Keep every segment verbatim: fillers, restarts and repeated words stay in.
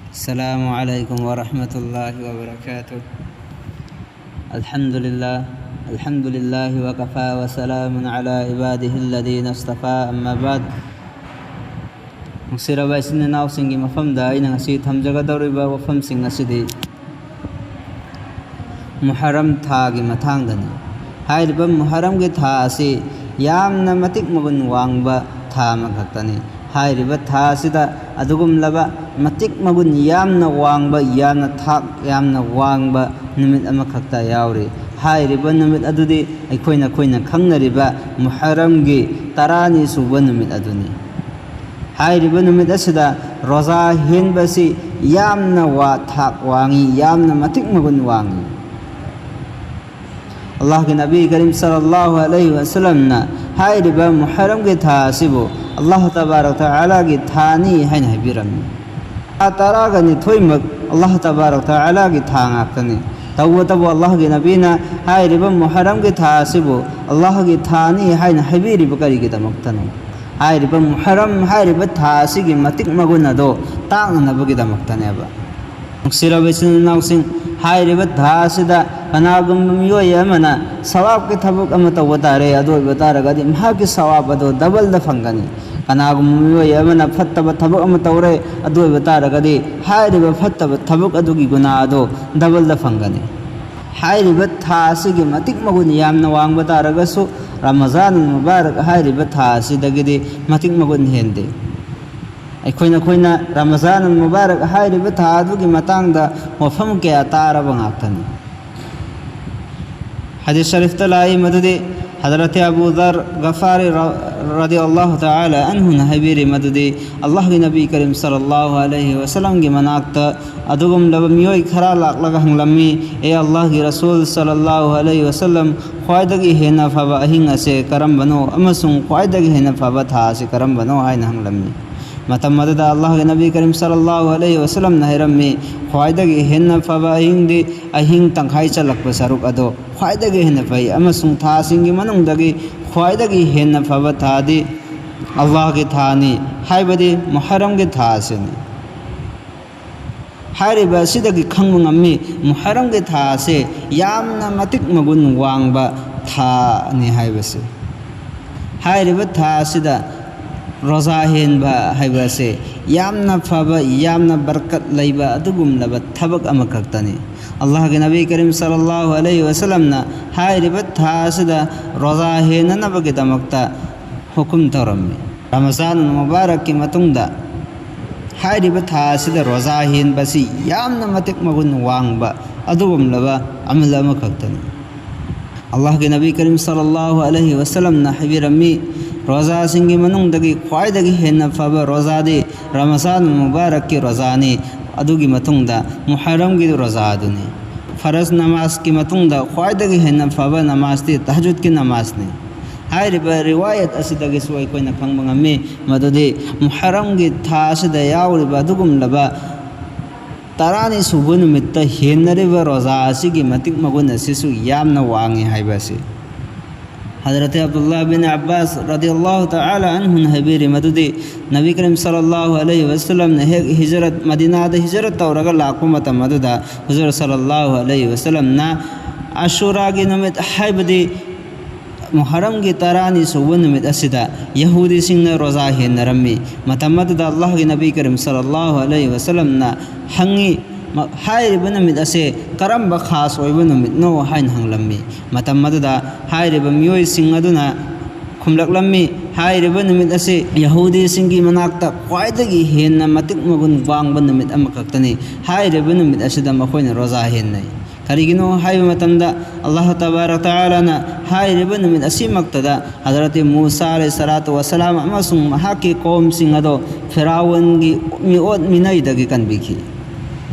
السلام عليكم ورحمة الله وبركاته. الحمد لله. الحمد لله وكفى وسلام على عباده الذين اصطفى، أما بعد. ꯅꯨꯡꯁꯤꯔꯕ ꯏꯆꯤꯟ ꯏꯅꯥꯎꯁꯤꯡꯒꯤ ꯃꯐꯝꯗ ꯑꯩꯅ ꯉꯁꯤ ꯊꯝꯖꯒꯗꯧꯔꯤꯕ ꯋꯥꯐꯝꯁꯤꯡ ꯑꯁꯤꯗꯤ ꯃꯨꯍꯔꯝ ꯊꯥꯒꯤ ꯃꯇꯥꯡꯗꯅꯤ꯫ ꯍꯥꯏꯔꯤꯕ ꯃꯨꯍꯔꯝꯒꯤ ꯊꯥ ꯑꯁꯤ ꯌꯥꯝꯅ ꯃꯇꯤꯛ ꯃꯒꯨꯟ ꯋꯥꯡꯕ ꯊꯥ ꯑꯃꯈꯛꯇꯅꯤ꯫ ꯍꯥꯏꯔꯤꯕ ꯊꯥ ꯑꯁꯤꯗ ꯑꯗꯨꯒꯨꯝꯂꯕ ꯃꯇꯤꯛ ꯃꯒꯨꯟ ꯌꯥꯝꯅ ꯋꯥꯡꯕ, ꯌꯥꯝꯅ ꯊꯥꯛ ꯌꯥꯝꯅ ꯋꯥꯡꯕ ꯅꯨꯃꯤꯠ ꯑꯃꯈꯛꯇ ꯌꯥꯎꯔꯤ꯫ ꯍꯥꯏꯔꯤꯕ ꯅꯨꯃꯤꯠ ꯑꯗꯨꯗꯤ ꯑꯩꯈꯣꯏꯅ, ꯑꯩꯈꯣꯏꯅ ꯈꯪꯅꯔꯤꯕ ꯃꯨꯍꯔꯝꯒꯤ ꯇꯔꯥꯅꯤ ꯁꯨꯕ ꯅꯨꯃꯤꯠ ꯑꯗꯨꯅꯤ꯫ ꯍꯥꯏꯔꯤꯕ ꯅꯨꯃꯤꯠ ꯑꯁꯤꯗ ꯔꯣꯖꯥ ꯍꯦꯟꯕꯁꯤ ꯌꯥꯝꯅ ꯋꯥ-, ꯊꯥꯛ ꯋꯥꯡꯉꯤ, ꯌꯥꯝꯅ ꯃꯇꯤꯛ ꯃꯒꯨꯟ ꯋꯥꯡꯉꯤ꯫ ꯑꯜꯂꯥꯍꯒꯤ ꯅꯕꯤ ꯀꯔꯤꯝ ꯁꯜꯂꯜꯂꯥꯍꯨ ꯑꯂꯩꯍꯤ ꯋꯁꯜꯂꯝꯅ ꯍꯥꯏꯔꯤꯕ ꯃꯨꯍꯔꯝꯒꯤ ꯊꯥ ꯑꯁꯤꯕꯨ ꯑꯜꯂꯥꯍ ꯇꯕꯥꯔꯛ ꯇꯥꯂꯥꯒꯤ ꯊꯥꯅꯤ ꯍꯥꯏꯅ ꯍꯥꯏꯕꯤꯔꯝꯃꯤ꯫ ꯊꯥ ꯇꯔꯥꯒ ꯅꯤꯊꯣꯏꯃꯛ ꯑꯜꯂꯥꯍ ꯇꯕꯥꯔꯛ ꯇꯥꯂꯥꯒꯤ ꯊꯥ ꯉꯥꯛꯇꯅꯤ꯫ ꯇꯧꯕꯇꯕꯨ ꯑꯜꯂꯥꯍꯒꯤ ꯅꯕꯤꯅ ꯍꯥꯏꯔꯤꯕ ꯃꯨꯍꯔꯝꯒꯤ ꯊꯥ ꯑꯁꯤꯕꯨ ꯑꯜꯂꯥꯍꯒꯤ ꯊꯥꯅꯤ ꯍꯥꯏꯅ ꯍꯥꯏꯕꯤꯔꯤꯕ ꯀꯔꯤꯒꯤꯗꯃꯛꯇꯅꯣ? ꯍꯥꯏꯔꯤꯕ ꯃꯨꯍꯔꯝ ꯍꯥꯏꯔꯤꯕ ꯊꯥ ꯑꯁꯤꯒꯤ ꯃꯇꯤꯛ ꯃꯒꯨꯟ ꯑꯗꯨ ꯇꯥꯛꯅꯅꯕꯒꯤꯗꯃꯛꯇꯅꯦꯕ꯫ ꯅꯨꯡꯁꯤꯔꯕ ꯏꯆꯤꯟ ꯏꯅꯥꯎꯁꯤꯡ, ꯍꯥꯏꯔꯤꯕ ꯊꯥ ꯑꯁꯤꯗ ꯀꯅꯥꯒꯨꯝꯕ ꯃꯤꯑꯣꯏ ꯑꯃꯅ ꯁꯋꯥꯕꯀꯤ ꯊꯕꯛ ꯑꯃ ꯇꯧꯕ ꯇꯥꯔꯦ, ꯑꯗꯨ ꯑꯣꯏꯕ ꯇꯥꯔꯒꯗꯤ ꯃꯍꯥꯛꯀꯤ ꯁꯋꯥꯕ ꯑꯗꯨ ꯗꯕꯜꯗ ꯐꯪꯒꯅꯤ꯫ ꯀꯅꯥꯒꯨꯝꯕ ꯃꯤꯑꯣꯏ ꯑꯃꯅ ꯐꯠꯇꯕ ꯊꯕꯛ ꯑꯃ ꯇꯧꯔꯦ, ꯑꯗꯨ ꯑꯣꯏꯕ ꯇꯥꯔꯒꯗꯤ ꯍꯥꯏꯔꯤꯕ ꯐꯠꯇꯕ ꯊꯕꯛ ꯑꯗꯨꯒꯤ ꯒꯨꯅꯥ ꯑꯗꯨ ꯗꯕꯜꯗ ꯐꯪꯒꯅꯤ꯫ ꯍꯥꯏꯔꯤꯕ ꯊꯥ ꯑꯁꯤꯒꯤ ꯃꯇꯤꯛ ꯃꯒꯨꯟ ꯌꯥꯝꯅ ꯋꯥꯡꯕ ꯇꯥꯔꯒꯁꯨ, ꯔꯃꯖꯥꯟ ꯃꯨꯕꯥꯔꯛ ꯍꯥꯏꯔꯤꯕ ꯊꯥ ꯑꯁꯤꯗꯒꯤꯗꯤ ꯃꯇꯤꯛ ꯃꯒꯨꯟ ꯍꯦꯟꯗꯦ꯫ ꯑꯩꯈꯣꯏꯅ, ꯑꯩꯈꯣꯏꯅ ꯔꯃꯖꯥꯟ ꯃꯨꯕꯥꯔꯛ ꯍꯥꯏꯔꯤꯕ ꯊꯥ ꯑꯗꯨꯒꯤ ꯃꯇꯥꯡꯗ ꯋꯥꯐꯝ ꯀꯌꯥ ꯇꯥꯔꯕ ꯉꯥꯛꯇꯅꯤ꯫ ꯍꯗꯤꯁ ꯁꯔꯤꯐꯇ ꯂꯥꯛꯏ ꯃꯗꯨꯗꯤ ꯍꯗꯔꯠ ꯑꯕꯨ ꯗꯔ ꯒꯐꯥꯔꯤ ꯔ-, ꯔꯗꯤꯌꯜꯂꯥꯍꯨ ꯇꯥꯂꯥ ꯑꯟꯍꯨꯅ ꯍꯥꯏꯕꯤꯔꯤ ꯃꯗꯨꯗꯤ ꯑꯜꯂꯥꯍꯒꯤ ꯅꯕꯤ ꯀꯔꯤꯝ ꯁꯜꯂꯜꯂꯥꯍꯨ ꯑꯂꯩꯍꯤ ꯋꯁꯜꯂꯝꯒꯤ ꯃꯅꯥꯛꯇ ꯑꯗꯨꯒꯨꯝꯂꯕ ꯃꯤꯑꯣꯏ ꯈꯔ ꯂꯥꯛꯂꯒ ꯍꯪꯂꯝꯃꯤ, "ꯑꯦ ꯑꯜꯂꯥꯍꯒꯤ ꯔꯁꯨꯜ ꯁꯜꯂꯜꯂꯥꯍꯨ ꯑꯂꯩꯍꯤ ꯋꯁꯜꯂꯝ, ꯈ꯭ꯋꯥꯏꯗꯒꯤ ꯍꯦꯟꯅ ꯐꯕ ꯑꯍꯤꯡ ꯑꯁꯦ ꯀꯔꯝꯕꯅꯣ ꯑꯃꯁꯨꯡ ꯈ꯭ꯋꯥꯏꯗꯒꯤ ꯍꯦꯟꯅ ꯐꯕ ꯊꯥ ꯑꯁꯤ ꯀꯔꯝꯕꯅꯣ?" ꯍꯥꯏꯅ ꯍꯪꯂꯝꯃꯤ꯫ ꯃꯇꯝ ꯑꯗꯨꯗ ꯑꯜꯂꯥꯍꯒꯤ ꯅꯕꯤ ꯀꯔꯤꯝ ꯁꯜꯂꯜꯂꯥꯍꯨ ꯑꯂꯩꯍꯤ ꯋꯁꯜꯂꯝꯅ ꯍꯥꯏꯔꯝꯃꯤ, "ꯈ꯭ꯋꯥꯏꯗꯒꯤ ꯍꯦꯟꯅ ꯐꯕ ꯑꯍꯤꯡꯗꯤ ꯑꯍꯤꯡ ꯇꯪꯈꯥꯏ ꯆꯜꯂꯛꯄ ꯁꯔꯨꯛ ꯑꯗꯣ ꯈ꯭ꯋꯥꯏꯗꯒꯤ ꯍꯦꯟꯅ ꯐꯩ, ꯑꯃꯁꯨꯡ ꯊꯥꯁꯤꯡꯒꯤ ꯃꯅꯨꯡꯗꯒꯤ ꯈ꯭ꯋꯥꯏꯗꯒꯤ ꯍꯦꯟꯅ ꯐꯕ ꯊꯥꯗꯤ ꯑꯜꯂꯥꯍꯒꯤ ꯊꯥꯅꯤ, ꯍꯥꯏꯕꯗꯤ ꯃꯨꯍꯔꯝꯒꯤ ꯊꯥ ꯑꯁꯤꯅꯤ"꯫ ꯍꯥꯏꯔꯤꯕ ꯑꯁꯤꯗꯒꯤ ꯈꯪꯕ ꯉꯝꯃꯤ, ꯃꯨꯍꯔꯝꯒꯤ ꯊꯥ ꯑꯁꯤ ꯌꯥꯝꯅ ꯃꯇꯤꯛ ꯃꯒꯨꯟ ꯋꯥꯡꯕ ꯊꯥꯅꯤ ꯍꯥꯏꯕꯁꯤ꯫ ꯍꯥꯏꯔꯤꯕ ꯊꯥ ꯑꯁꯤꯗ ꯔꯣꯖꯥ ꯍꯦꯟꯕ ꯍꯥꯏꯕ ꯑꯁꯤ ꯌꯥꯝꯅ ꯐꯕ, ꯌꯥꯝꯅ ꯕꯔꯀꯠ ꯂꯩꯕ ꯑꯗꯨꯒꯨꯝꯂꯕ ꯊꯕꯛ ꯑꯃꯈꯛꯇꯅꯤ꯫ ꯑꯜꯂꯥꯍꯒꯤ ꯅꯕꯤ ꯀꯔꯤꯝ ꯁꯜꯂꯜꯂꯥꯍꯨ ꯑꯂꯩꯍꯤ ꯋꯥꯁꯂꯝꯅ ꯍꯥꯏꯔꯤꯕ ꯊꯥ ꯑꯁꯤꯗ ꯔꯣꯖꯥ ꯍꯦꯟꯅꯅꯕꯒꯤꯗꯃꯛꯇ ꯍꯨꯀꯨꯝ ꯇꯧꯔꯝꯃꯤ꯫ ꯔꯃꯖꯥꯟ ꯃꯨꯕꯥꯔꯛꯀꯤ ꯃꯇꯨꯡꯗ ꯍꯥꯏꯔꯤꯕ ꯊꯥ ꯑꯁꯤꯗ ꯔꯣꯖꯥ ꯍꯦꯟꯕꯁꯤ ꯌꯥꯝꯅ ꯃꯇꯤꯛ ꯃꯒꯨꯟ ꯋꯥꯡꯕ ꯑꯗꯨꯒꯨꯝꯂꯕ ꯑꯃꯜ ꯑꯃꯈꯛꯇꯅꯤ꯫ ꯑꯜꯂꯥꯍꯒꯤ ꯅꯕꯤ ꯀꯔꯤꯝ ꯁꯜꯂꯜꯂꯥꯍꯨ ꯑꯂꯩꯍꯤ ꯋꯥꯁꯂꯝꯅ ꯍꯥꯏꯕꯤꯔꯝꯃꯤ, ꯔꯣꯖꯥꯁꯤꯡꯒꯤ ꯃꯅꯨꯡꯗꯒꯤ ꯈ꯭ꯋꯥꯏꯗꯒꯤ ꯍꯦꯟꯅ ꯐꯕ ꯔꯣꯖꯥꯗꯤ ꯔꯃꯖꯥꯟ ꯃꯨꯕꯥꯔꯛꯀꯤ ꯔꯣꯖꯥꯅꯤ, ꯑꯗꯨꯒꯤ ꯃꯇꯨꯡꯗ ꯃꯨꯍꯔꯝꯒꯤ ꯔꯣꯖꯥ ꯑꯗꯨꯅꯤ꯫ ꯐꯔꯖ ꯅꯃꯥꯖꯀꯤ ꯃꯇꯨꯡꯗ ꯈ꯭ꯋꯥꯏꯗꯒꯤ ꯍꯦꯟꯅ ꯐꯕ ꯅꯃꯥꯖꯇꯤ ꯇꯍꯖꯨꯗꯀꯤ ꯅꯃꯥꯖꯅꯤ꯫ ꯍꯥꯏꯔꯤꯕ ꯔꯤꯋꯥꯌꯠ ꯑꯁꯤꯗꯒꯤꯁꯨ ꯑꯩꯈꯣꯏꯅ ꯈꯪꯕ ꯉꯝꯃꯤ, ꯃꯗꯨꯗꯤ ꯃꯨꯍꯔꯝꯒꯤ ꯊꯥ ꯑꯁꯤꯗ ꯌꯥꯎꯔꯤꯕ ꯑꯗꯨꯒꯨꯝꯂꯕ ꯇꯔꯥꯅꯤ ꯁꯨꯕ ꯅꯨꯃꯤꯠꯇ ꯍꯦꯟꯅꯔꯤꯕ ꯔꯣꯖꯥ ꯑꯁꯤꯒꯤ ꯃꯇꯤꯛ ꯃꯒꯨꯟ ꯑꯁꯤꯁꯨ ꯌꯥꯝꯅ ꯋꯥꯡꯉꯤ ꯍꯥꯏꯕ ꯑꯁꯤ꯫ ꯍꯖꯔꯠ ꯑꯕꯗꯨꯜꯂꯥꯍ ꯕꯤꯟ ꯑꯕꯥꯁ ꯔꯗꯤꯌꯜꯂꯥꯍꯨ ꯇꯥꯂꯥ ꯑꯟꯍꯨꯅ ꯍꯥꯏꯕꯤꯔꯤ ꯃꯗꯨꯗꯤ, ꯅꯕꯤ ꯀꯔꯤꯝ ꯁꯜꯂꯜꯂꯥꯍꯨ ꯑꯂꯩꯍꯤ ꯋꯥꯁꯂꯝꯅ ꯍꯦꯛ ꯍꯤꯖꯔꯠ, ꯃꯗꯤꯅꯥꯗ ꯍꯤꯖꯔꯠ ꯇꯧꯔꯒ ꯂꯥꯛꯄ ꯃꯇꯝ ꯑꯗꯨꯗ ꯍꯨꯖꯨꯔ ꯁꯜꯂꯜꯂꯥꯍꯨ ꯑꯂꯩꯍꯤ ꯋꯥꯁꯂꯝꯅ ꯑꯁꯨꯔꯥꯒꯤ ꯅꯨꯃꯤꯠ, ꯍꯥꯏꯕꯗꯤ ꯃꯨꯍꯔꯝꯒꯤ ꯇꯔꯥꯅꯤ ꯁꯨꯕ ꯅꯨꯃꯤꯠ ꯑꯁꯤꯗ ꯌꯍꯨꯗꯤꯁꯤꯡꯅ ꯔꯣꯖꯥ ꯍꯦꯟꯅꯔꯝꯃꯤ꯫ ꯃꯇꯝ ꯑꯗꯨꯗ ꯑꯜꯂꯥꯍꯒꯤ ꯅꯕꯤ ꯀꯔꯤꯝ ꯁꯜꯂꯜꯂꯥꯍꯨ ꯑꯂꯩꯍꯤ ꯋꯥꯁꯂꯝꯅ ꯍꯪꯉꯤ, ꯃ-, ꯍꯥꯏꯔꯤꯕ ꯅꯨꯃꯤꯠ ꯑꯁꯦ ꯀꯔꯝꯕ ꯈꯥꯁ ꯑꯣꯏꯕ ꯅꯨꯃꯤꯠꯅꯣ ꯍꯥꯏꯅ ꯍꯪꯂꯝꯃꯤ꯫ ꯃꯇꯝ ꯑꯗꯨꯗ ꯍꯥꯏꯔꯤꯕ ꯃꯤꯑꯣꯏꯁꯤꯡ ꯑꯗꯨꯅ ꯈꯨꯝꯂꯛꯂꯝꯃꯤ, ꯍꯥꯏꯔꯤꯕ ꯅꯨꯃꯤꯠ ꯑꯁꯤ ꯌꯍꯨꯗꯤꯁꯤꯡꯒꯤ ꯃꯅꯥꯛꯇ ꯈ꯭ꯋꯥꯏꯗꯒꯤ ꯍꯦꯟꯅ ꯃꯇꯤꯛ ꯃꯒꯨꯟ ꯋꯥꯡꯕ ꯅꯨꯃꯤꯠ ꯑꯃꯈꯛꯇꯅꯤ꯫ ꯍꯥꯏꯔꯤꯕ ꯅꯨꯃꯤꯠ ꯑꯁꯤꯗ ꯃꯈꯣꯏꯅ ꯔꯣꯖꯥ ꯍꯦꯟꯅꯩ꯫ ꯀꯔꯤꯒꯤꯅꯣ ꯍꯥꯏꯕ ꯃꯇꯝꯗ, ꯑꯜꯂꯥꯍ ꯇꯕꯥꯔꯛ ꯇꯥꯂꯥꯅ ꯍꯥꯏꯔꯤꯕ ꯅꯨꯃꯤꯠ ꯑꯁꯤꯃꯛꯇꯗ ꯍꯖꯔꯠ ꯃꯨꯁꯥ ꯑꯂꯩꯍꯤ ꯁꯂꯥꯇꯨ ꯋꯥꯁꯂꯥꯝ ꯑꯃꯁꯨꯡ ꯃꯍꯥꯛꯀꯤ ꯀꯧꯝꯁꯤꯡ ꯑꯗꯣ ꯐꯤꯔꯥꯎꯟꯒꯤ ꯃꯤꯑꯣꯠ ꯃꯤꯅꯩꯗꯒꯤ ꯀꯟꯕꯤꯈꯤ꯫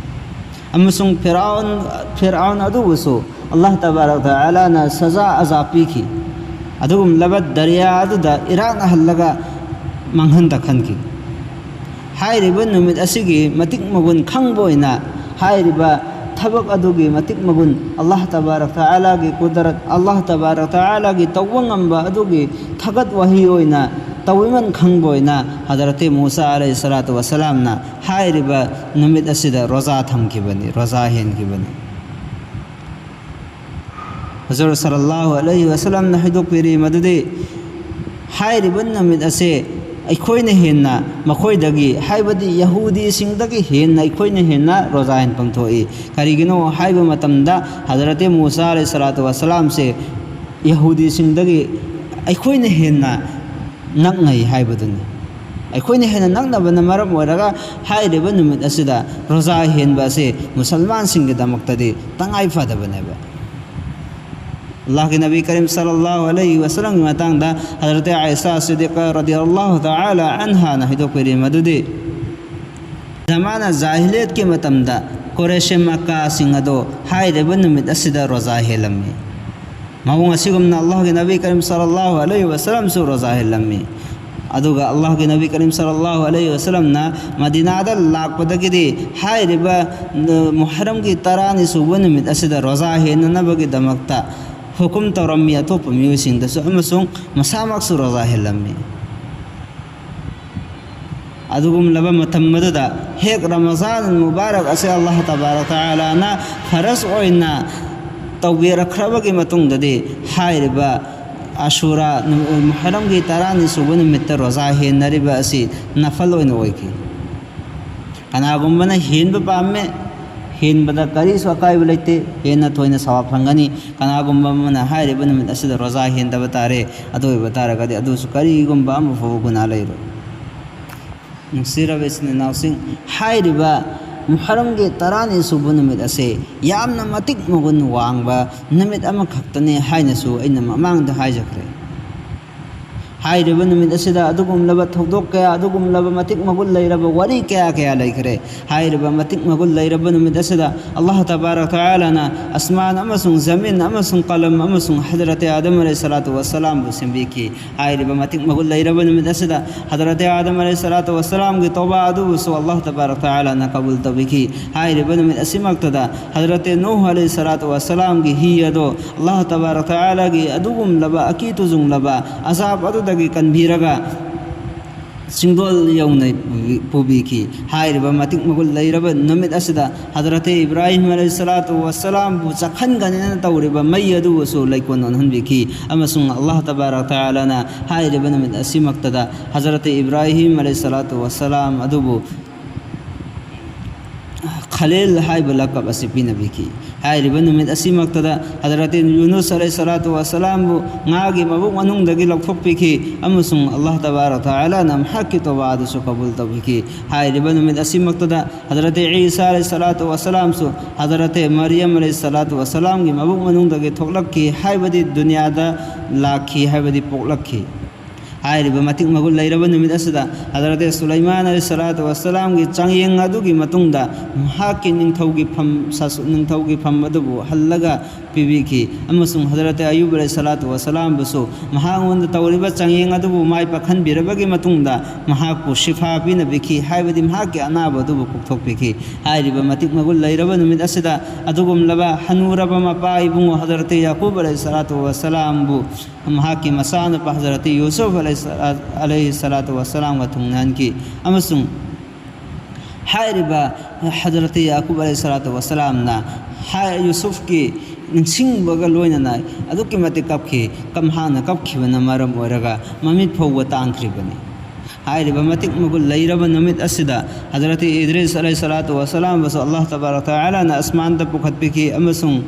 ꯑꯃꯁꯨꯡ ꯐꯤꯔꯥꯎꯟ, ꯐꯤꯔꯥꯎꯟ ꯑꯗꯨꯕꯨꯁꯨ ꯑꯜꯂꯥꯍ ꯇꯕꯥꯔꯛ ꯇꯥꯂꯥꯅ ꯁꯖꯥ ꯑꯖꯥ ꯄꯤꯈꯤ꯫ ꯑꯗꯨꯒꯨꯝꯂꯕ ꯗꯔꯤꯌꯥ ꯑꯗꯨꯗ ꯏꯔꯥꯛꯅꯍꯜꯂꯒ ꯃꯥꯡꯍꯟ ꯇꯥꯛꯍꯟꯈꯤ꯫ ꯍꯥꯏꯔꯤꯕ ꯅꯨꯃꯤꯠ ꯑꯁꯤꯒꯤ ꯃꯇꯤꯛ ꯃꯒꯨꯟ ꯈꯪꯕ ꯑꯣꯏꯅ, ꯍꯥꯏꯔꯤꯕ ꯊꯕꯛ ꯑꯗꯨꯒꯤ ꯃꯇꯤꯛ ꯃꯒꯨꯟ, ꯑꯜꯂꯥꯍ ꯇꯕꯥꯔꯛ ꯇꯥꯂꯥꯒꯤ ꯀꯨꯗꯔꯠ, ꯑꯜꯂꯥꯍ ꯇꯕꯥꯔꯛ ꯇꯥꯂꯥꯒꯤ ꯇꯧꯕ ꯉꯝꯕ ꯑꯗꯨꯒꯤ ꯊꯥꯒꯠ ꯋꯥꯍꯩ ꯑꯣꯏꯅ ꯇꯧꯕꯤꯃꯟ ꯈꯪꯕ ꯑꯣꯏꯅ ꯍꯖꯔꯠ ꯃꯨꯁꯥ ꯑꯂꯩꯍꯤ ꯁꯂꯥꯇꯨ ꯋꯁꯂꯥꯝꯅ ꯍꯥꯏꯔꯤꯕ ꯅꯨꯃꯤꯠ ꯑꯁꯤꯗ ꯔꯣꯖꯥ ꯊꯝꯈꯤꯕꯅꯤ, ꯔꯣꯖꯥ ꯍꯦꯟꯈꯤꯕꯅꯤ꯫ ꯍꯨꯖꯨꯔ ꯁꯜꯂꯜꯂꯥꯍꯨ ꯑꯂꯩꯍꯤ ꯋꯁꯂꯝꯅ ꯍꯥꯏꯗꯣꯛꯄꯤꯔꯤ ꯃꯗꯨꯗꯤ ꯍꯥꯏꯔꯤꯕ ꯅꯨꯃꯤꯠ ꯑꯁꯦ ꯑꯩꯈꯣꯏꯅ ꯍꯦꯟꯅ ꯃꯈꯣꯏꯗꯒꯤ, ꯍꯥꯏꯕꯗꯤ ꯌꯍꯨꯗꯤꯁꯤꯡꯗꯒꯤ ꯍꯦꯟꯅ ꯑꯩꯈꯣꯏꯅ ꯍꯦꯟꯅ ꯔꯣꯖꯥ ꯍꯦꯟꯐꯝ ꯊꯣꯛꯏ꯫ ꯀꯔꯤꯒꯤꯅꯣ ꯍꯥꯏꯕ ꯃꯇꯝꯗ ꯍꯖꯔꯠ ꯃꯨꯁꯥ ꯑꯂꯩꯍꯤ ꯁꯂꯥꯇꯨ ꯋꯁꯂꯥꯝꯁꯦ ꯌꯍꯨꯗꯤꯁꯤꯡꯗꯒꯤ ꯑꯩꯈꯣꯏꯅ ꯍꯦꯟꯅ ꯅꯛꯅꯩ ꯍꯥꯏꯕꯗꯨꯅꯤ꯫ ꯑꯩꯈꯣꯏꯅ ꯍꯦꯟꯅ ꯅꯛꯅꯕꯅ ꯃꯔꯝ ꯑꯣꯏꯔꯒ ꯍꯥꯏꯔꯤꯕ ꯅꯨꯃꯤꯠ ꯑꯁꯤꯗ ꯔꯣꯖꯥ ꯍꯦꯟꯕ ꯑꯁꯤ ꯃꯨꯁꯜꯃꯥꯟꯁꯤꯡꯒꯤꯗꯃꯛꯇꯗꯤ ꯇꯉꯥꯏ ꯐꯗꯕꯅꯦꯕ꯫ ꯑꯜꯂꯥꯍꯒꯤ ꯅꯕꯤ ꯀꯔꯤꯝ ꯁꯜꯂꯜꯂꯥꯍꯨ ꯑꯂꯩꯍꯤ ꯋꯁꯜꯂꯝꯒꯤ ꯃꯇꯥꯡꯗ ꯍꯖꯔꯠ ꯑꯥꯏꯁꯥ ꯁꯤꯗꯤꯀꯥ ꯔꯗꯤꯌꯜꯂꯥꯍꯨ ꯇꯥꯂꯥ ꯑꯟꯍꯥꯅ ꯍꯥꯏꯗꯣꯛꯄꯤꯔꯤ ꯃꯗꯨꯗꯤ, ꯖꯃꯥꯅ ꯖꯥꯍꯤꯂꯤꯌꯠꯀꯤ ꯃꯇꯝꯗ ꯀꯨꯔꯦꯁꯤ ꯃꯛꯀꯥꯁꯤꯡ ꯑꯗꯣ ꯍꯥꯏꯔꯤꯕ ꯅꯨꯃꯤꯠ ꯑꯁꯤꯗ ꯔꯣꯖꯥ ꯍꯦꯜꯂꯝꯃꯤ꯫ ꯃꯑꯣꯡ ꯑꯁꯤꯒꯨꯝꯅ ꯑꯜꯂꯥꯍꯒꯤ ꯅꯕꯤ ꯀꯔꯤꯝ ꯁꯜꯂꯜꯂꯥꯍꯨ ꯑꯂꯩꯍꯤ ꯋꯁꯜꯂꯝꯁꯨ ꯔꯣꯖꯥ ꯍꯦꯜꯂꯝꯃꯤ꯫ ꯑꯗꯨꯒ ꯑꯜꯂꯥꯍꯒꯤ ꯅꯕꯤ ꯀꯔꯤꯝ ꯁꯜꯂꯜꯂꯥꯍꯨ ꯑꯂꯩꯍꯤ ꯋꯁꯜꯂꯝꯅ ꯃꯗꯤꯅꯥꯗ ꯂꯥꯛꯄꯗꯒꯤꯗꯤ ꯍꯥꯏꯔꯤꯕ, ꯑ, ꯃꯨꯍꯔꯝꯒꯤ ꯇꯔꯥꯅꯤ ꯁꯨꯕ ꯅꯨꯃꯤꯠ ꯑꯁꯤꯗ ꯔꯣꯖꯥ ꯍꯦꯟꯅꯅꯕꯒꯤꯗꯃꯛꯇ ꯍꯨꯀꯨꯝ ꯇꯧꯔꯝꯃꯤ ꯑꯇꯣꯞꯄ ꯃꯤꯑꯣꯏꯁꯤꯡꯗꯁꯨ, ꯑꯃꯁꯨꯡ ꯃꯁꯥꯃꯛꯁꯨ ꯔꯣꯖꯥ ꯍꯦꯜꯂꯝꯃꯤ꯫ ꯑꯗꯨꯒꯨꯝꯂꯕ ꯃꯇꯝ ꯑꯗꯨꯗ ꯍꯦꯛ ꯔꯃꯖꯥꯟ ꯃꯨꯕꯥꯔꯛ ꯑꯁꯤ ꯑꯜꯂꯥꯍ ꯇꯕꯥꯔꯛ ꯇꯥꯂꯥꯅ ꯐꯔꯖ ꯑꯣꯏꯅ ꯇꯧꯕꯤꯔꯛꯈ꯭ꯔꯕꯒꯤ ꯃꯇꯨꯡꯗꯗꯤ ꯍꯥꯏꯔꯤꯕ ꯑꯁꯨꯔꯥ ꯅꯨ-, ꯃꯨꯍꯔꯝꯒꯤ ꯇꯔꯥꯅꯤ ꯁꯨꯕ ꯅꯨꯃꯤꯠꯇ ꯔꯣꯖꯥ ꯍꯦꯟꯅꯔꯤꯕ ꯑꯁꯤ ꯅꯐꯜ ꯑꯣꯏꯅ ꯑꯣꯏꯈꯤ꯫ ꯀꯅꯥꯒꯨꯝꯕꯅ ꯍꯦꯟꯕ ꯄꯥꯝꯃꯦ, ꯍꯦꯟꯕꯗ ꯀꯔꯤꯁꯨ ꯑꯀꯥꯏꯕ ꯂꯩꯇꯦ, ꯍꯦꯟꯅ ꯊꯣꯏꯅ ꯁꯋꯥꯕ ꯐꯪꯒꯅꯤ꯫ ꯀꯅꯥꯒꯨꯝꯕ ꯑꯃꯅ ꯍꯥꯏꯔꯤꯕ ꯅꯨꯃꯤꯠ ꯑꯁꯤꯗ ꯔꯣꯖꯥ ꯍꯦꯟꯗꯕ ꯇꯥꯔꯦ, ꯑꯗꯨ ꯑꯣꯏꯕ ꯇꯥꯔꯒꯗꯤ ꯑꯗꯨꯁꯨ ꯀꯔꯤꯒꯨꯝꯕ ꯑꯃꯐꯥꯎꯕ ꯒꯨꯅꯥ ꯂꯩꯔꯣꯏ꯫ ꯅꯨꯡꯁꯤꯔꯕ ꯏꯆꯤꯟ ꯏꯅꯥꯎꯁꯤꯡ, ꯍꯥꯏꯔꯤꯕ ꯃꯨꯍꯔꯝꯒꯤ ꯇꯔꯥꯅꯤ ꯁꯨꯕ ꯅꯨꯃꯤꯠ ꯑꯁꯦ ꯌꯥꯝꯅ ꯃꯇꯤꯛ ꯃꯒꯨꯟ ꯋꯥꯡꯕ ꯅꯨꯃꯤꯠ ꯑꯃꯈꯛꯇꯅꯤ ꯍꯥꯏꯅꯁꯨ ꯑꯩꯅ ꯃꯃꯥꯡꯗ ꯍꯥꯏꯖꯈ꯭ꯔꯦ꯫ ꯍꯥꯏꯔꯤꯕ ꯅꯨꯃꯤꯠ ꯑꯁꯤꯗ ꯑꯗꯨꯒꯨꯝꯂꯕ ꯊꯧꯗꯣꯛ ꯀꯌꯥ, ꯑꯗꯨꯒꯨꯝꯂꯕ ꯃꯇꯤꯛ ꯃꯒꯨꯟ ꯂꯩꯔꯕ ꯋꯥꯔꯤ ꯀꯌꯥ ꯀꯌꯥ ꯂꯩꯈ꯭ꯔꯦ꯫ ꯍꯥꯏꯔꯤꯕ ꯃꯇꯤꯛ ꯃꯒꯨꯟ ꯂꯩꯔꯕ ꯅꯨꯃꯤꯠ ꯑꯁꯤꯗ ꯑꯜꯂꯥꯍ ꯇꯕꯥꯔꯛ ꯇꯥꯂꯥꯅ ꯑꯁꯃꯥꯟ ꯑꯃꯁꯨꯡ ꯖꯃꯤꯟ ꯑꯃꯁꯨꯡ ꯀꯂꯝ ꯑꯃꯁꯨꯡ ꯍꯖꯔꯠ ꯑꯥꯗꯝ ꯑꯂꯩꯍꯤ ꯁꯂꯥꯇꯨ ꯋꯁꯁꯂꯥꯝꯕꯨ ꯁꯦꯝꯕꯤꯈꯤ꯫ ꯍꯥꯏꯔꯤꯕ ꯃꯇꯤꯛ ꯃꯒꯨꯟ ꯂꯩꯔꯕ ꯅꯨꯃꯤꯠ ꯑꯁꯤꯗ ꯍꯖꯔꯠ ꯑꯥꯗꯝ ꯑꯂꯩꯍꯤ ꯁꯂꯥꯇꯨ ꯋꯁꯁꯂꯥꯝꯒꯤ ꯇꯧꯕꯥ ꯑꯗꯨꯕꯨꯁꯨ ꯑꯜꯂꯥꯍ ꯇꯕꯥꯔꯛ ꯇꯥꯂꯥꯅ ꯀꯕꯨꯜ ꯇꯧꯕꯤꯈꯤ꯫ ꯍꯥꯏꯔꯤꯕ ꯅꯨꯃꯤꯠ ꯑꯁꯤꯃꯛꯇꯗ ꯍꯖꯔꯠ ꯅꯨꯍ ꯑꯂꯩꯍꯤ ꯁꯂꯥꯇꯨ ꯋꯁꯁꯂꯥꯝꯒꯤ ꯍꯤ ꯑꯗꯣ ꯑꯜꯂꯥꯍ ꯇꯕꯥꯔꯛ ꯇꯥꯂꯥꯒꯤ ꯑꯗꯨꯒꯨꯝꯂꯕ ꯑꯀꯤ ꯇꯨꯖꯨꯡꯂꯕ ꯑꯖꯥꯕ ꯑꯗꯨꯗꯒꯤ ꯀꯟꯕꯤꯔꯒ ꯆꯤꯡꯗꯣꯜ ꯌꯧꯅ ꯄꯨꯕꯤꯈꯤ꯫ ꯍꯥꯏꯔꯤꯕ ꯃꯇꯤꯛ ꯃꯒꯨꯟ ꯂꯩꯔꯕ ꯅꯨꯃꯤꯠ ꯑꯁꯤꯗ ꯍꯖꯔꯠ ꯏꯕ꯭ꯔꯥꯍꯤꯝ ꯑꯂꯩꯍꯤ ꯁꯂꯥꯇꯨ ꯋꯥꯁꯂꯥꯝꯕꯨ ꯆꯥꯛꯍꯟꯒꯅꯤꯅ ꯇꯧꯔꯤꯕ ꯃꯩ ꯑꯗꯨꯕꯨꯁꯨ ꯂꯩꯀꯣꯟ ꯑꯣꯟꯍꯟꯕꯤꯈꯤ꯫ ꯑꯃꯁꯨꯡ ꯑꯜꯂꯥꯍ ꯇꯕꯥꯔꯛ ꯇꯥꯂꯥꯅ ꯍꯥꯏꯔꯤꯕ ꯅꯨꯃꯤꯠ ꯑꯁꯤꯃꯛꯇꯗ ꯍꯖꯔꯠ ꯏꯕ꯭ꯔꯥꯍꯤꯝ ꯑꯂꯩꯍꯤ ꯁꯂꯥꯇꯨ ꯋꯥꯁꯂꯥꯝ ꯑꯗꯨꯕꯨ ꯈꯂꯤꯜ ꯍꯥꯏꯕ ꯂꯀꯕ ꯑꯁꯤ ꯄꯤꯅꯕꯤꯈꯤ꯫ ꯍꯥꯏꯔꯤꯕ ꯅꯨꯃꯤꯠ ꯑꯁꯤꯃꯛꯇꯗ ꯍꯖꯔꯠ ꯌꯨꯅꯨꯁ ꯑꯂꯩꯍꯤ ꯁꯂꯥꯇꯨ ꯋꯥꯁꯂꯥꯝꯕꯨ ꯉꯥꯒꯤ ꯃꯕꯨꯛ ꯃꯅꯨꯡꯗꯒꯤ ꯂꯧꯊꯣꯛꯄꯤꯈꯤ ꯑꯃꯁꯨꯡ ꯑꯜꯂꯥꯍ ꯇꯕꯥꯔꯛ ꯇꯥꯂꯥꯅ ꯃꯍꯥꯛꯀꯤ ꯇꯣꯕꯥ ꯑꯗꯨꯁꯨ ꯀꯕꯨꯜ ꯇꯧꯕꯤꯈꯤ꯫ ꯍꯥꯏꯔꯤꯕ ꯅꯨꯃꯤꯠ ꯑꯁꯤꯃꯛꯇꯗ ꯍꯖꯔꯠ ꯏꯁꯥ ꯑꯂꯩꯍꯤ ꯁꯂꯥꯇꯨ ꯋꯥꯁꯂꯥꯝꯁꯨ ꯍꯖꯔꯠ ꯃꯔꯤꯌꯝ ꯑꯂꯩꯍꯤ ꯁꯂꯥꯇꯨ ꯋꯥꯁꯂꯥꯝꯒꯤ ꯃꯕꯨꯛ ꯃꯅꯨꯡꯗꯒꯤ ꯊꯣꯛꯂꯛꯈꯤ, ꯍꯥꯏꯕꯗꯤ ꯗꯨꯅꯤꯌꯥꯗ ꯂꯥꯛꯈꯤ, ꯍꯥꯏꯕꯗꯤ ꯄꯣꯛꯂꯛꯈꯤ꯫ ꯍꯥꯏꯔꯤꯕ ꯃꯇꯤꯛ ꯃꯒꯨꯟ ꯂꯩꯔꯕ ꯅꯨꯃꯤꯠ ꯑꯁꯤꯗ ꯍꯖꯔꯠ ꯁꯨꯂꯩꯃꯥꯟ ꯑꯂꯩꯍꯤ ꯁꯂꯥꯇꯨ ꯋꯥꯁꯂꯥꯝꯒꯤ ꯆꯥꯡꯌꯦꯡ ꯑꯗꯨꯒꯤ ꯃꯇꯨꯡꯗ ꯃꯍꯥꯛꯀꯤ ꯅꯤꯡꯊꯧꯒꯤ ꯐꯝ, ꯁꯥꯁꯨ-, ꯅꯤꯡꯊꯧꯒꯤ ꯐꯝ ꯑꯗꯨꯕꯨ ꯍꯜꯂꯒ ꯄꯤꯕꯤꯈꯤ꯫ ꯑꯃꯁꯨꯡ ꯍꯖꯔꯠ ꯑꯌꯨꯕ ꯑꯂꯩꯍꯤ ꯁꯂꯥꯇꯨ ꯋꯥꯁꯂꯥꯝꯕꯨꯁꯨ ꯃꯍꯥꯛꯉꯣꯟꯗ ꯇꯧꯔꯤꯕ ꯆꯥꯡꯌꯦꯡ ꯑꯗꯨꯕꯨ ꯃꯥꯏ ꯄꯥꯛꯍꯟꯕꯤꯔꯕꯒꯤ ꯃꯇꯨꯡꯗ ꯃꯍꯥꯛꯄꯨ ꯁꯤꯐꯥ ꯄꯤꯅꯕꯤꯈꯤ, ꯍꯥꯏꯕꯗꯤ ꯃꯍꯥꯛꯀꯤ ꯑꯅꯥꯕ ꯑꯗꯨꯕꯨ ꯀꯣꯛꯊꯣꯛꯄꯤꯈꯤ꯫ ꯍꯥꯏꯔꯤꯕ ꯃꯇꯤꯛ ꯃꯒꯨꯟ ꯂꯩꯔꯕ ꯅꯨꯃꯤꯠ ꯑꯁꯤꯗ ꯑꯗꯨꯒꯨꯝꯂꯕ ꯍꯅꯨꯔꯕ ꯃꯄꯥ ꯏꯕꯨꯡꯉꯣ ꯍꯖꯔꯠ ꯌꯥꯀꯨꯕ ꯑꯂꯩꯍꯤ ꯁꯂꯥꯇꯨ ꯋꯥꯁꯂꯥꯝꯕꯨ ꯃꯍꯥꯛꯀꯤ ꯃꯆꯥꯅꯨꯄꯥ ꯍꯖꯔꯠ ꯌꯨꯁꯨꯐ ꯑꯂꯩꯍꯤ ꯁꯂꯥ-, ꯑꯂꯩꯍꯤ ꯁꯂꯥꯇꯨ ꯋꯥꯁꯂꯥꯝꯒ ꯊꯨꯡꯅꯍꯟꯈꯤ꯫ ꯑꯃꯁꯨꯡ ꯍꯥꯏꯔꯤꯕ ꯍꯖꯔꯠ ꯌꯥꯀꯨꯕ ꯑꯂꯩꯍꯤ ꯁꯂꯥꯇꯨ ꯋꯥꯁꯂꯥꯝꯅ ꯍꯥꯏ-, ꯌꯨꯁꯨꯐꯀꯤ ꯅꯤꯡꯁꯤꯡꯕꯒ ꯂꯣꯏꯅꯅ ꯑꯗꯨꯛꯀꯤ ꯃꯇꯤꯛ ꯀꯞꯈꯤ꯫ ꯀꯝꯍꯥꯛꯅ ꯀꯞꯈꯤꯕꯅ ꯃꯔꯝ ꯑꯣꯏꯔꯒ ꯃꯃꯤꯠ ꯐꯥꯎꯕ ꯇꯥꯡꯈ꯭ꯔꯤꯕꯅꯤ꯫ ꯍꯥꯏꯔꯤꯕ ꯃꯇꯤꯛ ꯃꯒꯨꯟ ꯂꯩꯔꯕ ꯅꯨꯃꯤꯠ ꯑꯁꯤꯗ ꯍꯖꯔꯠ ꯏꯗ꯭ꯔꯤꯁ ꯑꯂꯩꯍꯤ ꯁꯂꯥꯇꯨ ꯋꯥꯁꯂꯥꯝꯕꯨꯁꯨ ꯑꯜꯂꯥꯍ ꯇꯕꯥꯔꯛ ꯇꯥꯂꯥꯅ ꯑꯁꯃꯥꯟꯗ ꯄꯨꯈꯠꯄꯤꯈꯤ ꯑꯃꯁꯨꯡ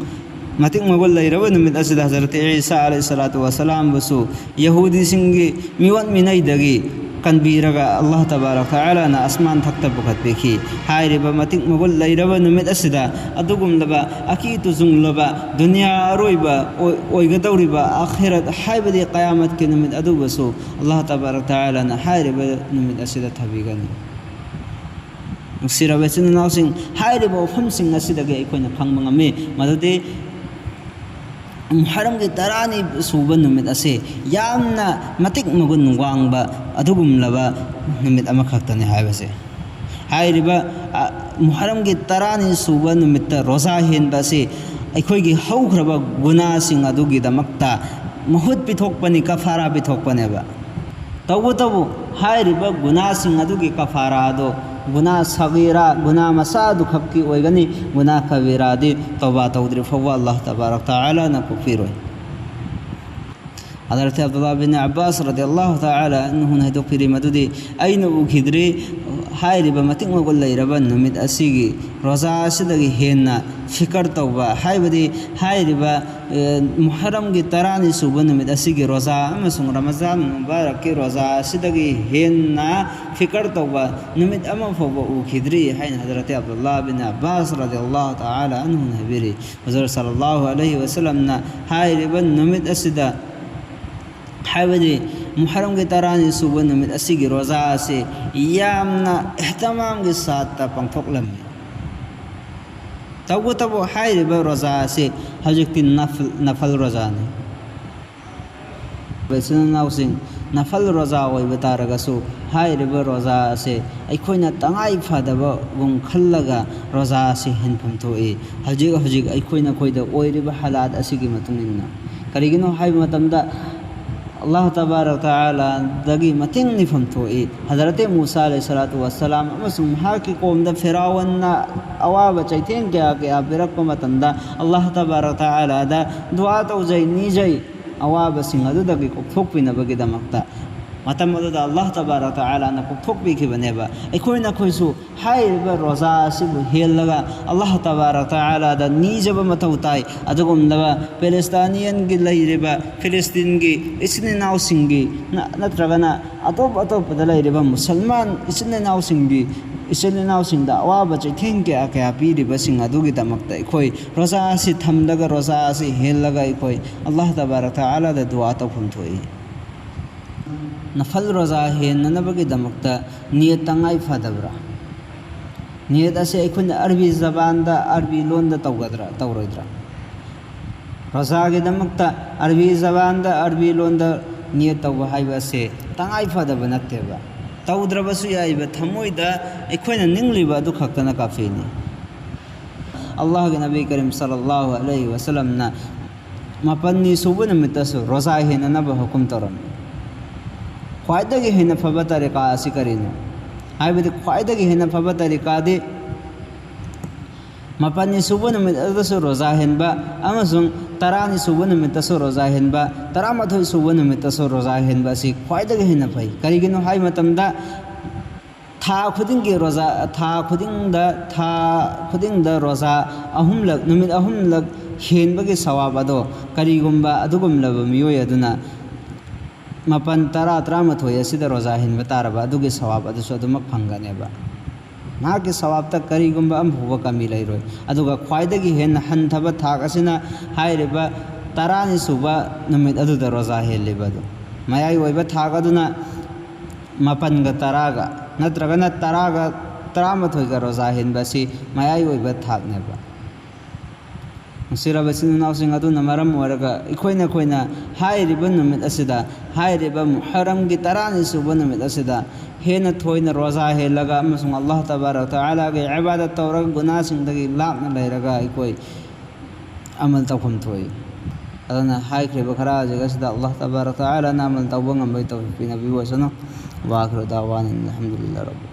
ꯃꯇꯤꯛ ꯃꯒꯨꯟ ꯂꯩꯔꯕ ꯅꯨꯃꯤꯠ ꯑꯁꯤꯗ ꯍꯖꯔꯠ ꯏꯁꯥ ꯑꯂꯩꯍꯤ ꯁꯂꯥꯇꯨ ꯋꯥꯁꯂꯥꯝꯕꯨꯁꯨ ꯌꯍꯨꯗꯤꯁꯤꯡꯒꯤ ꯃꯤꯑꯣꯠ ꯃꯤꯅꯩꯗꯒꯤ ꯀꯟꯕꯤꯔꯒ ꯑꯜꯂꯥꯍ ꯇꯕꯥꯔꯛ ꯇꯥꯂꯥꯅ ꯑꯁꯃꯥꯟ ꯊꯛꯇ ꯄꯨꯈꯠꯄꯤꯈꯤ꯫ ꯍꯥꯏꯔꯤꯕ ꯃꯇꯤꯛ ꯃꯒꯨꯟ ꯂꯩꯔꯕ ꯅꯨꯃꯤꯠ ꯑꯁꯤꯗ ꯑꯗꯨꯒꯨꯝꯂꯕ ꯑꯀꯤ ꯇꯨꯖꯨꯡꯂꯕ ꯗꯨꯅꯤꯌꯥ ꯑꯔꯣꯏꯕ ꯑꯣꯏ-, ꯑꯣꯏꯒꯗꯧꯔꯤꯕ ꯑꯥꯈꯤꯔꯠ ꯍꯥꯏꯕꯗꯤ ꯀꯌꯥꯃꯠꯀꯤ ꯅꯨꯃꯤꯠ ꯑꯗꯨꯕꯨꯁꯨ ꯑꯜꯂꯥꯍ ꯇꯕꯥꯔꯛ ꯇꯥꯂꯥꯅ ꯍꯥꯏꯔꯤꯕ ꯅꯨꯃꯤꯠ ꯑꯁꯤꯗ ꯊꯥꯕꯤꯒꯅꯤ꯫ ꯅꯨꯡꯁꯤꯔꯕ ꯏꯆꯤꯟ ꯏꯅꯥꯎꯁꯤꯡ, ꯍꯥꯏꯔꯤꯕ ꯋꯥꯐꯝꯁꯤꯡ ꯑꯁꯤꯗꯒꯤ ꯑꯩꯈꯣꯏꯅ ꯈꯪꯕ ꯉꯝꯃꯤ ꯃꯗꯨꯗꯤ ꯃꯨꯍꯔꯝꯒꯤ ꯇꯔꯥꯅꯤ ꯁꯨꯕ ꯅꯨꯃꯤꯠ ꯑꯁꯤ ꯌꯥꯝꯅ ꯃꯇꯤꯛ ꯃꯒꯨꯟ ꯋꯥꯡꯕ ꯑꯗꯨꯒꯨꯝꯂꯕ ꯅꯨꯃꯤꯠ ꯑꯃꯈꯛꯇꯅꯤ ꯍꯥꯏꯕꯁꯦ꯫ ꯍꯥꯏꯔꯤꯕ, ꯑ, ꯃꯨꯍꯔꯝꯒꯤ ꯇꯔꯥꯅꯤ ꯁꯨꯕ ꯅꯨꯃꯤꯠꯇ ꯔꯣꯖꯥ ꯍꯦꯟꯕ ꯑꯁꯤ ꯑꯩꯈꯣꯏꯒꯤ ꯍꯧꯈ꯭ꯔꯕ ꯒꯨꯅꯥꯁꯤꯡ ꯑꯗꯨꯒꯤꯗꯃꯛꯇ ꯃꯍꯨꯠ ꯄꯤꯊꯣꯛꯄꯅꯤ, ꯀꯐꯥꯔꯥ ꯄꯤꯊꯣꯛꯄꯅꯦꯕ꯫ ꯇꯧꯕꯇꯕꯨ ꯍꯥꯏꯔꯤꯕ ꯒꯨꯅꯥꯁꯤꯡ ꯑꯗꯨꯒꯤ ꯀꯐꯥꯔꯥꯗꯣ ꯒꯨꯅꯥ ꯁꯒꯤꯔꯥ, ꯒꯨꯅꯥ ꯃꯆꯥ ꯑꯗꯨꯈꯛꯀꯤ ꯑꯣꯏꯒꯅꯤ꯫ ꯒꯨꯅꯥ ꯀꯕꯤꯔꯥꯗꯤ ꯇꯧꯕꯥ ꯇꯧꯗ꯭ꯔꯤ ꯐꯥꯎꯕ ꯑꯜꯂꯥꯍ ꯇꯕꯥꯔꯛ ꯇꯥꯂꯥꯅ ꯀꯣꯛꯄꯤꯔꯣꯏ꯫ ꯍꯗꯔꯠ ꯑꯕꯗꯨꯜꯂꯥꯍ ꯕꯤꯟ ꯑꯕꯥꯁ ꯔꯗꯤꯌꯜꯂꯥꯍꯨ ꯇꯥꯂꯥ ꯑꯟꯍꯨꯅ ꯍꯥꯏꯗꯣꯛꯄꯤꯔꯤ ꯃꯗꯨꯗꯤ, ꯑꯩꯅ ꯎꯈꯤꯗ꯭ꯔꯤ ꯍꯥꯏꯔꯤꯕ ꯃꯇꯤꯛ ꯃꯒꯨꯟ ꯂꯩꯔꯕ ꯅꯨꯃꯤꯠ ꯑꯁꯤꯒꯤ ꯔꯣꯖꯥ ꯑꯁꯤꯗꯒꯤ ꯍꯦꯟꯅ ꯐꯤꯀꯔ ꯇꯧꯕ, ꯍꯥꯏꯕꯗꯤ ꯍꯥꯏꯔꯤꯕ, ꯑꯦ, ꯃꯨꯍꯔꯝꯒꯤ ꯇꯔꯥꯅꯤ ꯁꯨꯕ ꯅꯨꯃꯤꯠ ꯑꯁꯤꯒꯤ ꯔꯣꯖꯥ ꯑꯃꯁꯨꯡ ꯔꯃꯖꯥꯟ ꯃꯨꯕꯥꯔꯛꯀꯤ ꯔꯣꯖꯥ ꯑꯁꯤꯗꯒꯤ ꯍꯦꯟꯅ ꯐꯤꯀꯔ ꯇꯧꯕ ꯅꯨꯃꯤꯠ ꯑꯃ ꯐꯥꯎꯕ ꯎꯈꯤꯗ꯭ꯔꯤ ꯍꯥꯏꯅ ꯍꯗꯔꯠ ꯑꯕꯗꯨꯜꯂꯥꯍ ꯕꯤꯟ ꯑꯕꯥꯁ ꯔꯗꯤꯌꯜꯂꯥꯍꯨ ꯇꯥꯂꯥ ꯑꯟꯍꯨꯅ ꯍꯥꯏꯕꯤꯔꯤ꯫ ꯍꯨꯖꯨꯔ ꯁꯜꯂꯜꯂꯥꯍꯨ ꯑꯂꯩꯍꯤ ꯋꯁꯜꯂꯝꯅ ꯍꯥꯏꯔꯤꯕ ꯅꯨꯃꯤꯠ ꯑꯁꯤꯗ, ꯍꯥꯏꯕꯗꯤ ꯃꯨꯍꯔꯝꯒꯤ ꯇꯔꯥꯅꯤ ꯁꯨꯕ ꯅꯨꯃꯤꯠ ꯑꯁꯤꯒꯤ ꯔꯣꯖꯥ ꯑꯁꯤ ꯌꯥꯝꯅ ꯏꯍꯇꯤꯃꯥꯝꯒꯤ ꯁꯥꯠꯇ ꯄꯥꯡꯊꯣꯛꯂꯝꯃꯤ꯫ ꯇꯧꯕꯇꯕꯨ ꯍꯥꯏꯔꯤꯕ ꯔꯣꯖꯥ ꯑꯁꯤ ꯍꯧꯖꯤꯛꯇꯤ ꯅꯐꯜ, ꯅꯐꯜ ꯔꯣꯖꯥꯅꯤ꯫ ꯏꯆꯤꯟ ꯏꯅꯥꯎꯁꯤꯡ, ꯅꯐꯜ ꯔꯣꯖꯥ ꯑꯣꯏꯕ ꯇꯥꯔꯒꯁꯨ, ꯍꯥꯏꯔꯤꯕ ꯔꯣꯖꯥ ꯑꯁꯤ ꯑꯩꯈꯣꯏꯅ ꯇꯉꯥꯏ ꯐꯗꯕꯒꯨꯝ ꯈꯜꯂꯒ ꯔꯣꯖꯥ ꯑꯁꯤ ꯍꯦꯟꯐꯝ ꯊꯣꯛꯏ꯫ ꯍꯧꯖꯤꯛ ꯍꯧꯖꯤꯛ ꯑꯩꯈꯣꯏ ꯅꯈꯣꯏꯗ ꯑꯣꯏꯔꯤꯕ ꯍꯥꯂꯥꯠ ꯑꯁꯤꯒꯤ ꯃꯇꯨꯡ ꯏꯟꯅ꯫ ꯀꯔꯤꯒꯤꯅꯣ ꯍꯥꯏꯕ ꯃꯇꯝꯗ, ꯑꯜꯂꯥꯍ ꯇꯕꯥꯔꯛ ꯇꯥꯂꯥꯗꯒꯤ ꯃꯇꯦꯡ ꯅꯤꯐꯝ ꯊꯣꯛꯏ꯫ ꯍꯖꯔꯠ ꯃꯨꯁꯥ ꯑꯂꯩꯍꯤ ꯁꯂꯥꯇꯨ ꯋꯥꯁꯂꯥꯝ ꯑꯃꯁꯨꯡ ꯃꯍꯥꯛꯀꯤ ꯀꯣꯝꯗ ꯐꯤꯔꯥꯎꯟꯅ ꯑꯋꯥꯕ ꯆꯩꯊꯦꯡ ꯀꯌꯥ ꯀꯌꯥ ꯄꯤꯔꯛꯄ ꯃꯇꯝꯗ, ꯑꯜꯂꯥꯍ ꯇꯕꯥꯔꯛ ꯇꯥꯂꯥꯗ ꯗꯨꯋꯥ ꯇꯧꯖꯩ, ꯅꯤꯖꯩ꯫ ꯑꯋꯥꯕꯁꯤꯡ ꯑꯗꯨꯗꯒꯤ ꯀꯣꯛꯊꯣꯛꯄꯤꯅꯕꯒꯤꯗꯃꯛꯇ ꯃꯇꯝ ꯑꯗꯨꯗ ꯑꯜꯂꯥꯍ ꯇꯕꯥꯔꯛ ꯇꯥꯂꯥꯅ ꯀꯣꯛꯊꯣꯛꯄꯤꯈꯤꯕꯅꯦꯕ꯫ ꯑꯩꯈꯣꯏ ꯅꯈꯣꯏꯁꯨ ꯍꯥꯏꯔꯤꯕ ꯔꯣꯖꯥ ꯑꯁꯤꯕꯨ ꯍꯦꯜꯂꯒ ꯑꯜꯂꯥꯍ ꯇꯕꯥꯔꯛ ꯇꯥꯂꯥꯗ ꯅꯤꯖꯕ ꯃꯊꯧ ꯇꯥꯏ꯫ ꯑꯗꯨꯒꯨꯝꯂꯕ ꯄꯦꯂꯦꯁꯇꯥꯏꯅꯤꯌꯟꯒꯤ ꯂꯩꯔꯤꯕ ꯐꯤꯂꯤꯁꯇꯤꯟꯒꯤ ꯏꯆꯤꯟ ꯏꯅꯥꯎꯁꯤꯡꯒꯤ ꯅ-, ꯅꯠꯇ꯭ꯔꯒꯅ ꯑꯇꯣꯞ ꯑꯇꯣꯞꯄꯗ ꯂꯩꯔꯤꯕ ꯃꯨꯁꯜꯃꯥꯟ ꯏꯆꯤꯟ ꯏꯅꯥꯎꯁꯤꯡꯒꯤ, ꯏꯆꯤꯟ ꯏꯅꯥꯎꯁꯤꯡꯗ ꯑꯋꯥꯕ ꯆꯩꯊꯦꯡ ꯀꯌꯥ ꯀꯌꯥ ꯄꯤꯔꯤꯕꯁꯤꯡ ꯑꯗꯨꯒꯤꯗꯃꯛꯇ ꯑꯩꯈꯣꯏ ꯔꯣꯖꯥ ꯑꯁꯤ ꯊꯝꯂꯒ, ꯔꯣꯖꯥ ꯑꯁꯤ ꯍꯦꯜꯂꯒ ꯑꯩꯈꯣꯏ ꯑꯜꯂꯥꯍ ꯇꯕꯥꯔꯛ ꯇꯥꯂꯥꯗ ꯗꯨꯋꯥ ꯇꯧꯐꯝ ꯊꯣꯛꯏ꯫ ꯅꯐꯜ ꯔꯣꯖꯥ ꯍꯦꯟꯅꯅꯕꯒꯤꯗꯃꯛꯇ ꯅꯤꯌꯠ ꯇꯉꯥꯏ ꯐꯗꯕ꯭ꯔꯥ? ꯅꯤꯌꯠ ꯑꯁꯤ ꯑꯩꯈꯣꯏꯅ ꯑꯔꯕꯤ ꯖꯕꯥꯟꯗ, ꯑꯔꯕꯤ ꯂꯣꯟꯗ ꯇꯧꯒꯗ꯭ꯔꯥ, ꯇꯧꯔꯣꯏꯗ꯭ꯔꯥ? ꯔꯣꯖꯥꯒꯤꯗꯃꯛꯇ ꯑꯔꯕꯤ ꯖꯕꯥꯟꯗ, ꯑꯔꯕꯤ ꯂꯣꯟꯗ ꯅꯤꯌꯠ ꯇꯧꯕ ꯍꯥꯏꯕ ꯑꯁꯤ ꯇꯉꯥꯏ ꯐꯗꯕ ꯅꯠꯇꯦꯕ꯫ ꯇꯧꯗ꯭ꯔꯕꯁꯨ ꯌꯥꯏꯕ, ꯊꯃꯣꯏꯗ ꯑꯩꯈꯣꯏꯅ ꯅꯤꯡꯂꯤꯕ ꯑꯗꯨ ꯈꯛꯇꯅ ꯀꯥꯐꯤꯅꯤ꯫ ꯑꯜꯂꯥꯍꯒꯤ ꯅꯕꯤ ꯀꯔꯤꯝ ꯁꯜꯂꯜꯂꯥꯍꯨ ꯑꯂꯩꯍꯤ ꯋꯁꯜꯂꯝꯅ ꯃꯥꯄꯟꯅꯤ ꯁꯨꯕ ꯅꯨꯃꯤꯠꯇꯁꯨ ꯔꯣꯖꯥ ꯍꯦꯟꯅꯅꯕ ꯍꯨꯀꯨꯝ ꯇꯧꯔꯝꯃꯤ꯫ ꯈ꯭ꯋꯥꯏꯗꯒꯤ ꯍꯦꯟꯅ ꯐꯕ ꯇꯔꯤꯀꯥ ꯑꯁꯤ ꯀꯔꯤꯅꯣ? ꯍꯥꯏꯕꯗꯤ ꯈ꯭ꯋꯥꯏꯗꯒꯤ ꯍꯦꯟꯅ ꯐꯕ ꯇꯔꯤꯀꯥꯗꯤ ꯃꯥꯄꯟꯅꯤ ꯁꯨꯕ ꯅꯨꯃꯤꯠ ꯑꯗꯨꯗꯁꯨ ꯔꯣꯖꯥ ꯍꯦꯟꯕ ꯑꯃꯁꯨꯡ ꯇꯔꯥꯅꯤ ꯁꯨꯕ ꯅꯨꯃꯤꯠꯇꯁꯨ ꯔꯣꯖꯥ ꯍꯦꯟꯕ, ꯇꯔꯥꯃꯥꯊꯣꯏ ꯁꯨꯕ ꯅꯨꯃꯤꯠꯇꯁꯨ ꯔꯣꯖꯥ ꯍꯦꯟꯕ ꯑꯁꯤ ꯈ꯭ꯋꯥꯏꯗꯒꯤ ꯍꯦꯟꯅ ꯐꯩ꯫ ꯀꯔꯤꯒꯤꯅꯣ ꯍꯥꯏꯕ ꯃꯇꯝꯗ ꯊꯥ ꯈꯨꯗꯤꯡꯒꯤ ꯔꯣꯖꯥ, ꯊꯥ ꯈꯨꯗꯤꯡꯗ, ꯊꯥ ꯈꯨꯗꯤꯡꯗ ꯔꯣꯖꯥ ꯑꯍꯨꯝꯂꯛ, ꯅꯨꯃꯤꯠ ꯑꯍꯨꯝꯂꯛ ꯍꯦꯟꯕꯒꯤ ꯁꯋꯥꯕ ꯑꯗꯣ ꯀꯔꯤꯒꯨꯝꯕ ꯑꯗꯨꯒꯨꯝꯂꯕ ꯃꯤꯑꯣꯏ ꯑꯗꯨꯅ ꯃꯥꯄꯟ, ꯇꯔꯥ, ꯇꯔꯥꯃꯥꯊꯣꯏ ꯑꯁꯤꯗ ꯔꯣꯖꯥ ꯍꯦꯟꯕ ꯇꯥꯔꯕ ꯑꯗꯨꯒꯤ ꯁꯋꯥꯕ ꯑꯗꯨꯁꯨ ꯑꯗꯨꯃꯛ ꯐꯪꯒꯅꯦꯕ꯫ ꯃꯍꯥꯛꯀꯤ ꯁꯋꯥꯕꯇ ꯀꯔꯤꯒꯨꯝꯕ ꯑꯃꯐꯥꯎꯕ ꯀꯃꯤ ꯂꯩꯔꯣꯏ꯫ ꯑꯗꯨꯒ ꯈ꯭ꯋꯥꯏꯗꯒꯤ ꯍꯦꯟꯅ ꯍꯟꯊꯕ ꯊꯥꯛ ꯑꯁꯤꯅ ꯍꯥꯏꯔꯤꯕ ꯇꯔꯥꯅꯤ ꯁꯨꯕ ꯅꯨꯃꯤꯠ ꯑꯗꯨꯗ ꯔꯣꯖꯥ ꯍꯦꯜꯂꯤꯕ ꯑꯗꯨ꯫ ꯃꯌꯥꯏ ꯑꯣꯏꯕ ꯊꯥꯛ ꯑꯗꯨꯅ ꯃꯥꯄꯟꯒ ꯇꯔꯥꯒ ꯅꯠꯇ꯭ꯔꯒꯅ ꯇꯔꯥꯒ ꯇꯔꯥꯃꯥꯊꯣꯏꯒ ꯔꯣꯖꯥ ꯍꯦꯟꯕ ꯑꯁꯤ ꯃꯌꯥꯏ ꯑꯣꯏꯕ ꯊꯥꯛꯅꯦꯕ꯫ ꯅꯨꯡꯁꯤꯔꯕ ꯏꯆꯤꯟ ꯏꯅꯥꯎꯁꯤꯡ, ꯑꯗꯨꯅ ꯃꯔꯝ ꯑꯣꯏꯔꯒ ꯑꯩꯈꯣꯏꯅ, ꯑꯩꯈꯣꯏꯅ ꯍꯥꯏꯔꯤꯕ ꯅꯨꯃꯤꯠ ꯑꯁꯤꯗ, ꯍꯥꯏꯔꯤꯕ ꯃꯨꯍꯔꯝꯒꯤ ꯇꯔꯥꯅꯤ ꯁꯨꯕ ꯅꯨꯃꯤꯠ ꯑꯁꯤꯗ ꯍꯦꯟꯅ ꯊꯣꯏꯅ ꯔꯣꯖꯥ ꯍꯦꯜꯂꯒ ꯑꯃꯁꯨꯡ ꯑꯜꯂꯥꯍ ꯇꯕꯥꯔꯛ ꯇꯥꯂꯥꯒꯤ ꯏꯕꯥꯗꯠ ꯇꯧꯔꯒ ꯒꯨꯅꯥꯁꯤꯡꯗꯒꯤ ꯂꯥꯞꯅ ꯂꯩꯔꯒ ꯑꯩꯈꯣꯏ ꯑꯃꯜ ꯇꯧꯐꯝ ꯊꯣꯛꯏ꯫ ꯑꯗꯨꯅ ꯍꯥꯏꯈ꯭ꯔꯤꯕ ꯈꯔ ꯑꯁꯤꯒ ꯑꯁꯤꯗ ꯑꯜꯂꯥꯍ ꯇꯕꯥꯔꯛ ꯇꯥꯂꯥꯅ ꯑꯃꯜ ꯇꯧꯕ ꯉꯝꯕꯒꯤ ꯇꯧꯐꯤꯛ ꯄꯤꯅꯕꯤꯌꯨ꯫ ꯋꯥꯈꯤꯔ ꯗꯥꯋꯥꯅ ꯑꯜꯍꯝꯗꯨꯂꯤꯜꯂꯥꯍ ꯔꯕꯤꯜ